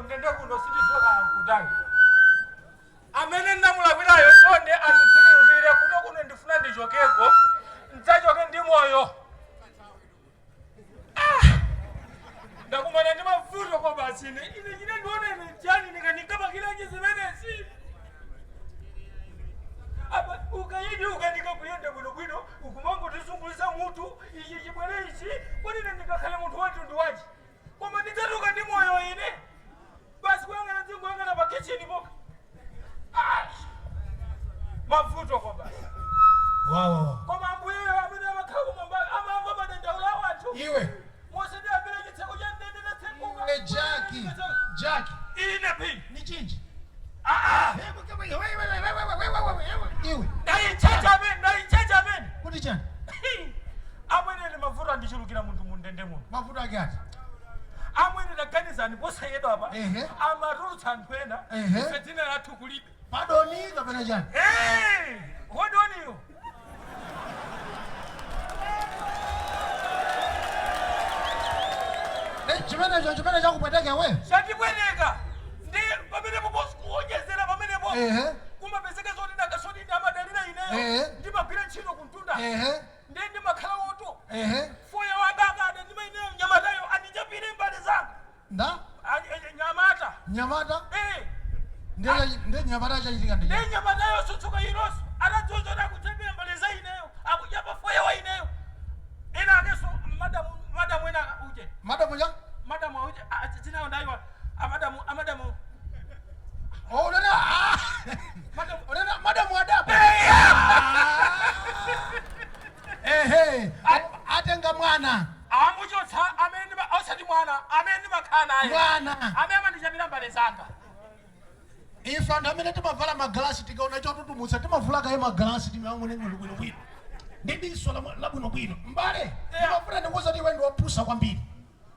Kundende kuno sitidziwa kaya nkutali. Amene ndinamulakwirayo chonde andikhululukire. Kuno kuno ndifuna ndichokeko, ndidzachoke ndi moyo. Ah! Ndakumana ndi mavuto kwa basi ine. Ine chine ndione ine chani ndikapangiranji zimenezi? Apa ukayidi ukanika kuyenda bwinobwino, ukumangotizungulitsa mutu, ichi chibwere ichi, kodi ine ndingakhale munthu wa mtundu wanji? Koma ndidzatuluka ndi moyo ine? Basi kuyang'ana ndingoyang'ana pa kitchen pokha. Ah! Mavuto kwa basi. Wawawa. Koma Ambuyeyo amene amakhala kumwamba amamva madandaulo a anthu. Iwe. Mosendiyambira chitseko cha ndende tatsekuka. Iwe Jaki. Jaki. Ine phi. Ni chinji. Ah ah. Iwe. Ndayichacha amene, ndayichacha amene. Kuti chani? Amwene, ine mavuto andichulukira munthu mundende muno. Mavuto ake ati? Amwene, taganizani, posachedwa apa amatulutsa anthu ena, ife dzina lathu kulibe. Pardon kapena chani? Hey! Hold on you. Chimenecho chimene chakupweteka iwe? Chandipweteka ndi pamenepo kuwonjezera pamenepo kumapezeka zoti nakasoti ndi amadalira ineyo, ndimagwira ntchito kumtunda, ndiye ndimakhala woto foya wangakada ndimaineyo nyamatayo andichapire mbale zanga. Nda? Nyamata. Nyamata? Eh. Ndiye nyamata chachitika ndi Ndiye nyamatayo sutsuka ilonso atadziwa akuchapira mbale za ineyo, akuchapa foya wa ineyo, ena akenso madamu, madamu ena uje. Madamu cha? Madamu auje dzinawo ndayiwa, amadamu, amadamu. Oh, unena ah! Madamu. Unena madamu adapa. Ehe, atenga mwana. Amuchotsa amene osati mwana amene ndimakhala naye. Mwana. Amene amandichapira mbale zanga. Ife anthu amene timavala magalasi, tikaona chotutumutsa timavula kaye magalasi, timaone bwinobwino ndi diso labwinobwino. Mbale, ndimafuna ndikuuza kuti iwe ndi wopusa kwambiri.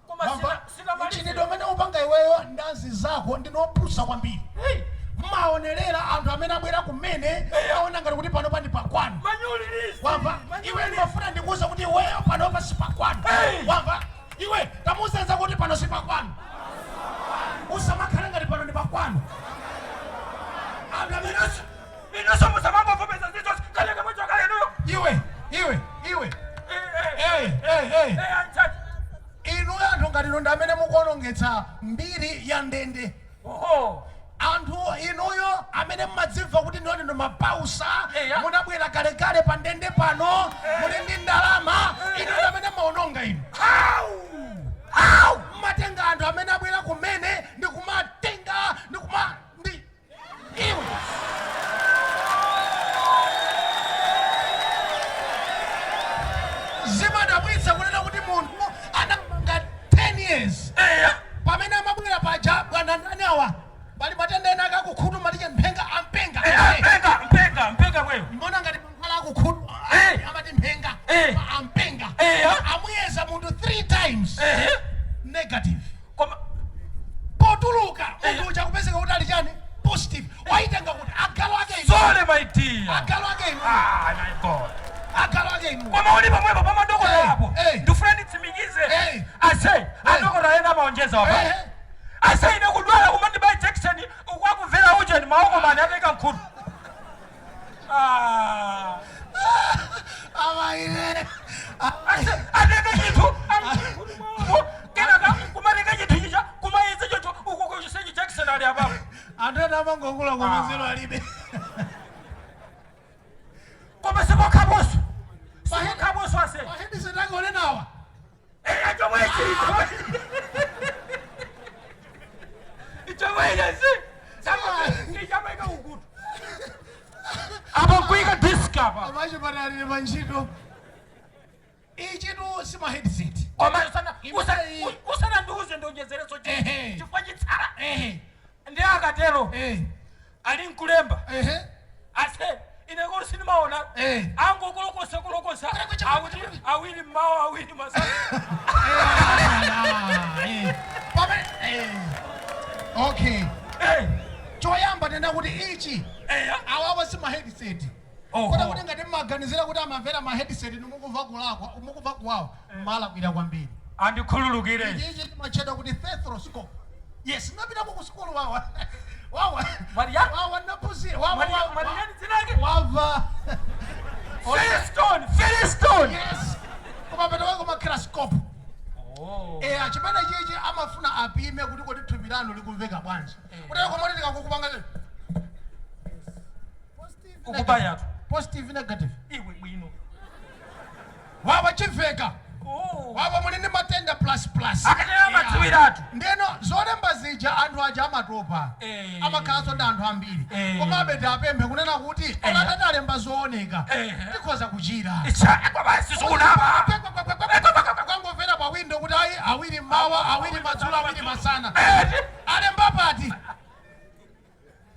Koma Wamva? Sinamalize. Mchitidwe umene upanga iweyo ndi anzako ndinu opusa kwambiri. Hey! Mmaonerera anthu amene abwera kumene, aona ngati kuti panopa ndi pakwanu. Manyulilisi. Wamva iwe? Ndimafuna ndikuuza kuti iweyo panopa si pakwanu. Hey! Wamva iwe? Tamuzenza kuti pano si pakwanu. Usamakhala ngati pano ndi pakwanu. Anthu amene Inunso musamangofupeza zizonse kaleke mwachoka inuyo. Iwe, iwe, iwe. Eh, eh, eh. Anchachi. Inu anthu ngati inu ndi amene mukuonongetsa mbiri ya ndende. Oho. Anthu inuyo amene mmadzimva kuti ndiwo ndinu mabausa, munabwera kalekale pa ndende pano, muli ndi ndalama, inu ndi amene mmaononga inu. How? How? Mmatenga anthu amene abwera kumene ndikumatenga ndikuma ndi iwe. Zimadabwitsa kunena kuti munthu anamanga 10 years. Pamene amabwera paja, bwana ndani awa, pali matenda ena akakukhutu matiche mphenga ampenga. Eya, mpenga, mpenga, mpenga mweyo. Mbona ngati mankhwala akukhutu amati mphenga. Ampenga. Amuyeza munthu 3 times negative. Koma potuluka munthu uja kupezeka kuti ali chani? Positive. Waitenga kuti? Agalu ake inu. Sorry, my dear. Agalu ake inu. Ah, my God. Agalu ake inu. Koma uli pamwepo pamadokota apo. Ndifuna nditsimikize. Ase, adokota ena amaonjeza wapa. Ase, ine kudwala kumandiba injection ukwakumvera uje maoko mani ateka mkhutu. Ah. Amaine. Ase, ateka chinthu ali mkhutu mwawo. Kenaka kumatenga chinthu chicha kumayeza chocho uko kuchisenji injection ali apapo. Anthu ena amangokula koma nzeru alibe. Koma sikokhaponso. Sikokhaponso ase. Ma headset ake onenawa. Eya, chomwechi. Chomwechi si. Chamaika ukutu. Apo nkuika disk apa. Amachipatala ali pa ntchito. Ichitu si ma headset. Koma usana usanandiuze ndionjezereso chifukwa chitsala. Ndi akatero ali nkulemba. Ase, ine kuti sindimaona. Angokolokosa kolokosa akuti awiri mmawa, awiri masana. Pamene okay. Choyamba tenda kuti ichi awawa si ma headset. Kota kuti ngati mmaganizira kuti amamvera ma headset nimukumva kulakwa, mukumva kuwawa, mmalakwira kwambiri. Andikhululukire. Ichi chimatchedwa kuti stethoscope. Yes, napitako ku sukulu, wawa wawa. Maria? Wawa, naphunzira, wawa. Wawa. Mariani dzinake? Wava. Feliston, Feliston. Yes, kumapeto kwako makhala scope. Oh. Eya, chimene chichi amafuna apime kuti kodi thupi lanu likumveka bwanji. Kutero komoti tikakukupanga Ukubayatu. Positive, negative. Iwe bwino. Wawa, chimveka. Oh. Wawa, muli ndi matenda plus plus. Akatera amadziwiratu. Ndeno zolemba zija anthu aja amatopa. Amakhalanso ndi anthu ambiri. Komabe tiapemphe kunena kuti olatati alemba zooneka, tikhoza kuchira. Icha, basi sukunama. Kwangomvera pa windo kuti ayi, awiri mmawa, awiri madzulo, awiri masana. Alemba pati?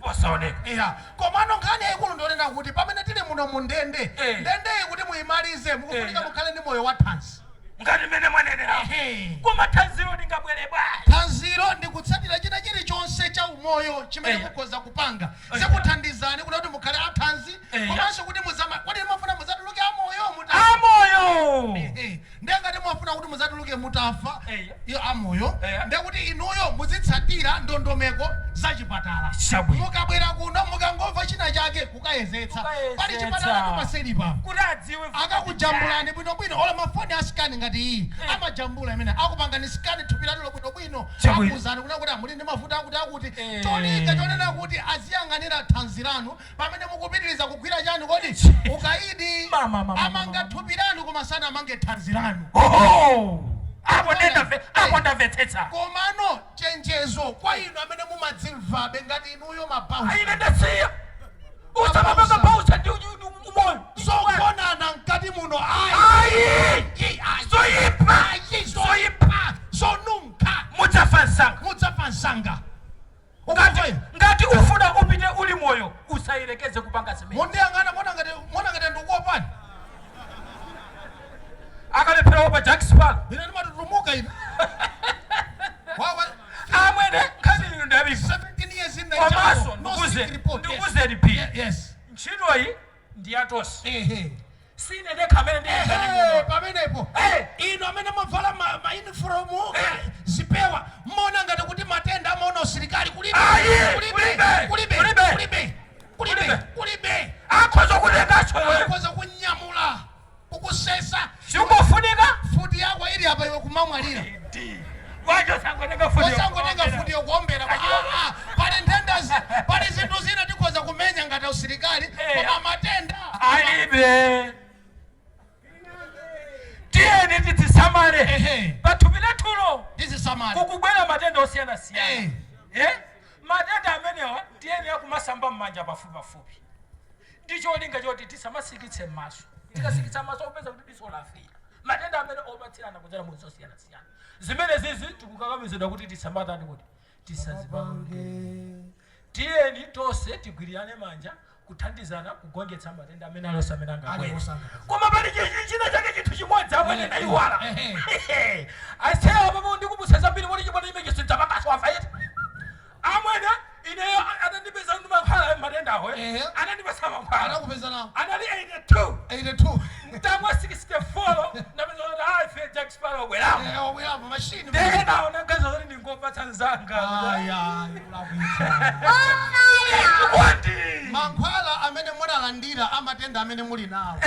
Posaoneka. Iya, komano nkhani yayikulu ndionena kuti pamene tili muno mu ndende, ndendeyi kuti muyimalize mukufunika mukhale ndi moyo wa thanzi. Ngati mmene mwanenera. Ehe. Koma thanzilo lingabwere bwanji? Thanzilo ndi kutsatira china chilichonse cha umoyo chimene mukhoza kupanga, zikuthandizani kuti mukhale athanzi. Komanso kuti muzama, kodi mufuna muzatuluke amoyo muta Amoyo. Ehe. Ndiye ngati mwafuna kuti muzatuluke mutafa iyo amoyo, ndiye kuti inuyo muzitsatira ndondomeko za chipatala. Chabwino. Mukabwera kuno, mukangomva china chake, kukayezetsa. Kukayezetsa. Pali chipatala paselipa. Kuti adziwe. Akakujambulani bwinobwino, ola mafoni a scan ngati iyi amajambula imene akupangani scan thupi lanulo bwinobwino. Chabwino. Akuzani kuna kuti amuli ndi mavuto akuti akuti. Eh. Cholinga chonena kuti aziyang'anira thanzi lanu pamene mukupitiriza kugwira chani kodi? Ukaidi. Mama, mama, mama. Amanga thupi lanu koma sana amange thanzi lanu. Oho, apo ndendamve, apo ndamvetsetsa. Komano chenjezo kwa inu amene mumadzimvabe ngati inuyo mabausa. Ine ndasiya usamapanga bausa ndi umoyo. Zogonana mkati muno, ayi. Ayi. Ayi, ayi. Zoyipa. Ayi, zoyipa, zonunkha. Mudzafa msanga. Mudzafa msanga. Ngati ngati ufuna upite uli moyo, usayerekeze kupanga zimene. Mundiyang'ana mona ngati ndikuopani. Akalepherawo pa Jack Sparrow. Ine ndimatutumuka ine, wawa. Amwene, nkhani ino ndabifa. 17 years in the Komanso jungle, no ndikuze sick report. Yes. ndikuzeni phi. Yes. Ntchitoyi ndi yatonse. Sine ndekha amene Ehe, ndiyendani. Pamenepo inu amene mavala ma uniform, zipewa, mona ngati kuti matenda amaona usilikali. Kulibe. Ayi, kulibe. Kulibe, kulibe. Kulibe. Kulibe, kulibe. Kulibe. Kulibe. Akhoza kutengaso iwe. Akhoza kunyamula, kukusesa. Chikufunika futi yako ili apa, iwe kumamwalira. Wacho sangotenga futi. Osangotenga futi yokuombera. Pali nthenda pali zinthu zina tikhoza kumenya ngati usilikali, koma matenda Alibe. Tiyeni tidzisamale. Pathupi lathulo Tizisamale. kukubwera matenda osiyanasiyana. Eh? Matenda amenewa, tiyeni kumasamba m'manja pafupipafupi ndi cholinga choti tisamasikitse m'maso. Tikasikitsa m'maso, upeza kuti diso lafira. Matenda amene opatsirana kudzera mu zosiyanasiyana zimene zizi tikukakamizidwa kuti tisamatani, kuti tisazipange. Tiyeni tonse tigwirirane manja kuthandizana kugonjetsa matenda amene alonse amene angabwere. Aliwonse. Koma pali china chake, chinthu chimodzi amene ndayiwala. Asewa papo ndikubusa zambiri moti chimwana chimene sindzapakaso afaiti. Amwene, ineyo atandipeza ndi mankhwala matendawo, anandipasa mankhwala. Anakupeza nawo. Anali 82. 82. Mtamwa 64, ndapeza kuti ayi, Jack Sparrow bweramo. Obwerapo machine. Ndenawo nagaza kuti ndingopatsa nzanga. Aya, ulakwitsa. Chikondi. Mankhwala amene munalandira amatenda amene muli nawo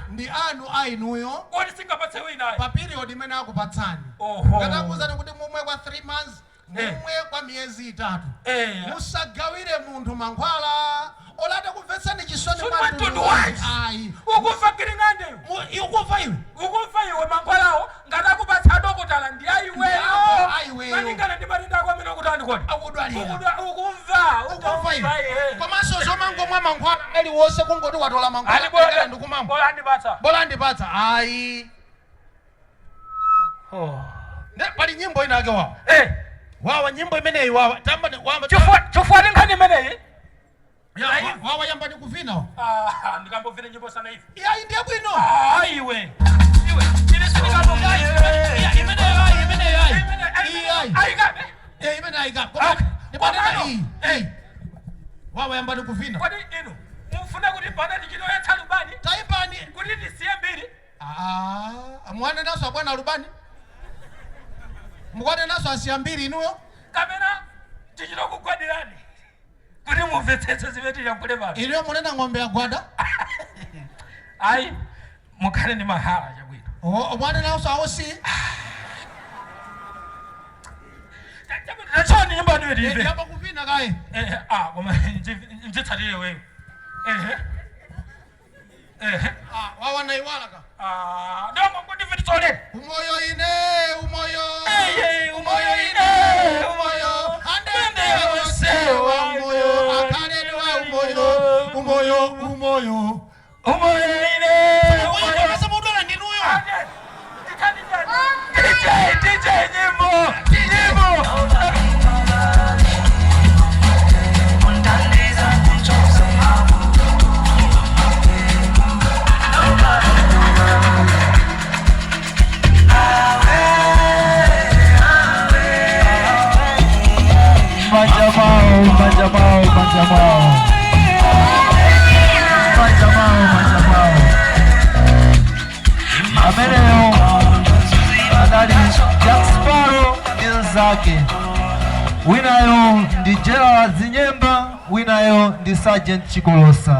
ndi anu ainuyo. Kodi singapatse winayo? Pa period imene akupatsani. Oho. Ngatakuwuzani kuti mumwe kwa 3 months, mumwe kwa miyezi 3. Musagawire munthu mankhwala olata kumvetsani chisoni. Soni mwa mwa mtundu mtundu wanji. wanji. Ayi. Ukufa kiring'ande iwe. Ukufa iwe. Ukufa iwe. Mankhwalawo ngati akupatsa adokotala ndi ayiweyo. Ndi ayiweyo. Malingana ndi matenda ako amene ukutani kodi? Akudwalira. Ukumva. Ukufa iwe. Iwe. Komanso zomangomwa mankhwala aliwonse, kungoti watola mankhwala Ali ndikumamwa. Bola ndipatsa. Bola ndipatsa, ayi. Ne pali nyimbo inake, wawa. Wawa, nyimbo imeneyi, wawa, tamba wawa. Chifukwa ndi nkhani imeneyi. Ya, wawa, yamba nikuvina. Ah, ndikambovera nyimbo sana ivi. Iyayi, ndiye bwino. Ah, iwe iwe, ine sindikambovera. Ya, imeneyo ayi, imeneyo ayi. Iyayi. Ayikabe. Eh, imene ayika. Ah, Ndipanena komano. iyi iyi, wawa, yamba nikuvina. Kodi inu mufuna kuti pana tichitoyetsa lubani? Taipani. Kuti tisiye mbiri. Ah, mwane naso abwana lubani, mukwane naso asiya mbiri inuyo. Kapena tichita kugwadirani kuti mumvetsetse zimene tiyankhule pano. Iliyo munena ng'ombe yagwada. Ayi, mukhale ndi mahala chabwino. Oh, mwanenanso awosi. Tachani nyimbo yanu ilimve. Yamba kuvina kaye. Eh, ah, koma nditsatire wewe. Ehe. Ehe. Ah, wawana iwala ka. Ah, ndongo kuti vititsole. Umoyo ine umoyo. Eye, umoyo ine, umoyo. Andende osewa umoyo. Akhalelwa umoyo. Umoyo umoyo. Umoyo ine, Umoyo umoyo. kasa mudwala ndinuyo. Ande, ndithandi njani? DJ, DJ nyimbo, nyimbo. Majamao, majamao, majamao. Majamao, majamao. Ameneyo adali Jack Sparrow ndi nzake. Winayo ndi Gerald Zinyemba, winayo ndi Sergeant Chikolosa.